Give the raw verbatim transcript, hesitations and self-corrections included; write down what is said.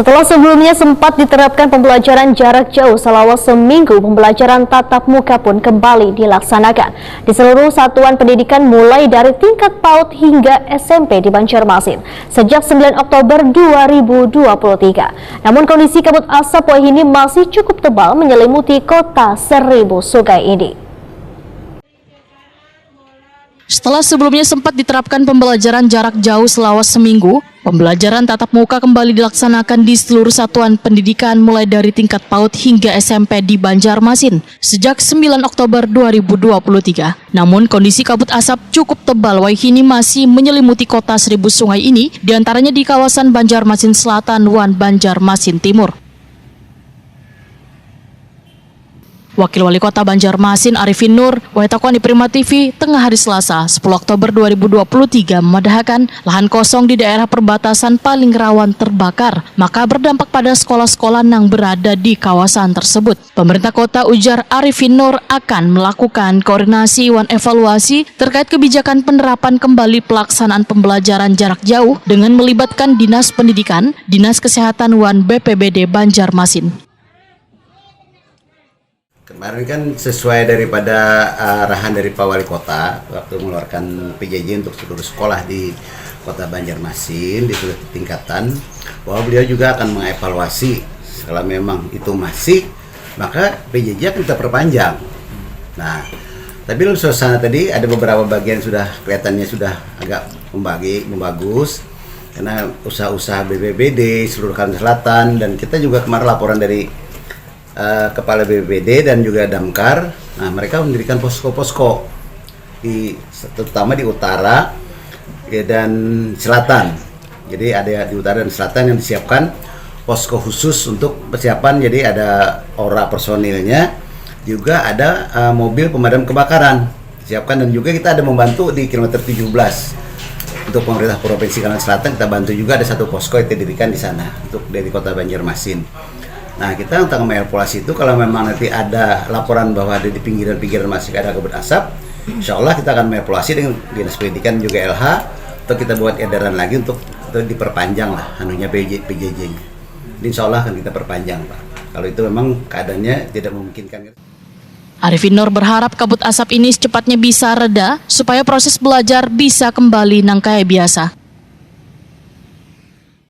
Setelah sebelumnya sempat diterapkan pembelajaran jarak jauh selama seminggu, pembelajaran tatap muka pun kembali dilaksanakan di seluruh satuan pendidikan, mulai dari tingkat PAUD hingga S M P di Banjarmasin sejak sembilan Oktober dua ribu dua puluh tiga. Namun, kondisi kabut asap wayahini masih cukup tebal menyelimuti kota Seribu Sungai ini. Setelah sebelumnya sempat diterapkan pembelajaran jarak jauh selama seminggu, pembelajaran tatap muka kembali dilaksanakan di seluruh satuan pendidikan, mulai dari tingkat PAUD hingga S M P di Banjarmasin sejak sembilan Oktober dua ribu dua puluh tiga. Namun, kondisi kabut asap cukup tebal wayahini masih menyelimuti kota Seribu Sungai ini, diantaranya di kawasan Banjarmasin Selatan wan Banjarmasin Timur. Wakil Wali Kota Banjarmasin, Arifin Nur, wayah takuan di Prima T V tengah hari Selasa, sepuluh Oktober dua ribu dua puluh tiga, memadahakan lahan kosong di daerah perbatasan paling rawan terbakar, maka berdampak pada sekolah-sekolah nang berada di kawasan tersebut. Pemerintah kota, ujar Arifin Nur, akan melakukan koordinasi wan evaluasi terkait kebijakan penerapan kembali pelaksanaan pembelajaran jarak jauh dengan melibatkan Dinas Pendidikan, Dinas Kesehatan, wan B P B D Banjarmasin. Kemarin kan sesuai daripada arahan dari Pak Wali Kota waktu mengeluarkan P J J untuk seluruh sekolah di Kota Banjarmasin di seluruh tingkatan, bahwa beliau juga akan mengevaluasi, kalau memang itu masih, maka P J J akan kita perpanjang. Nah, tapi dalam suasana tadi ada beberapa bagian sudah kelihatannya sudah agak membagi, membagus, karena usaha-usaha B P B D seluruh Kalimantan Selatan, dan kita juga kemarin laporan dari eh, Kepala B P B D dan juga Damkar. Nah, mereka mendirikan posko-posko di, terutama di utara, ya, dan selatan. Jadi, ada di utara dan selatan yang disiapkan posko khusus untuk persiapan. Jadi, ada ora personilnya, juga ada eh, mobil pemadam kebakaran disiapkan, dan juga kita ada membantu di kilometer tujuh belas untuk pemerintah Provinsi Kalimantan Selatan. Kita bantu juga, ada satu posko yang didirikan di sana untuk dari Kota Banjarmasin. Nah, kita untuk mengevaluasi itu, kalau memang nanti ada laporan bahwa ada di pinggiran-pinggiran masih ada kabut asap, insya Allah kita akan mengevaluasi dengan Dinas Pendidikan juga L H, atau kita buat edaran lagi untuk, untuk diperpanjang lah anunya P J, P J J-nya. Jadi, insya Allah akan kita perpanjang, Pak. Kalau itu memang keadaannya tidak memungkinkan. Arifin Nur berharap kabut asap ini secepatnya bisa reda supaya proses belajar bisa kembali nang kaya biasa.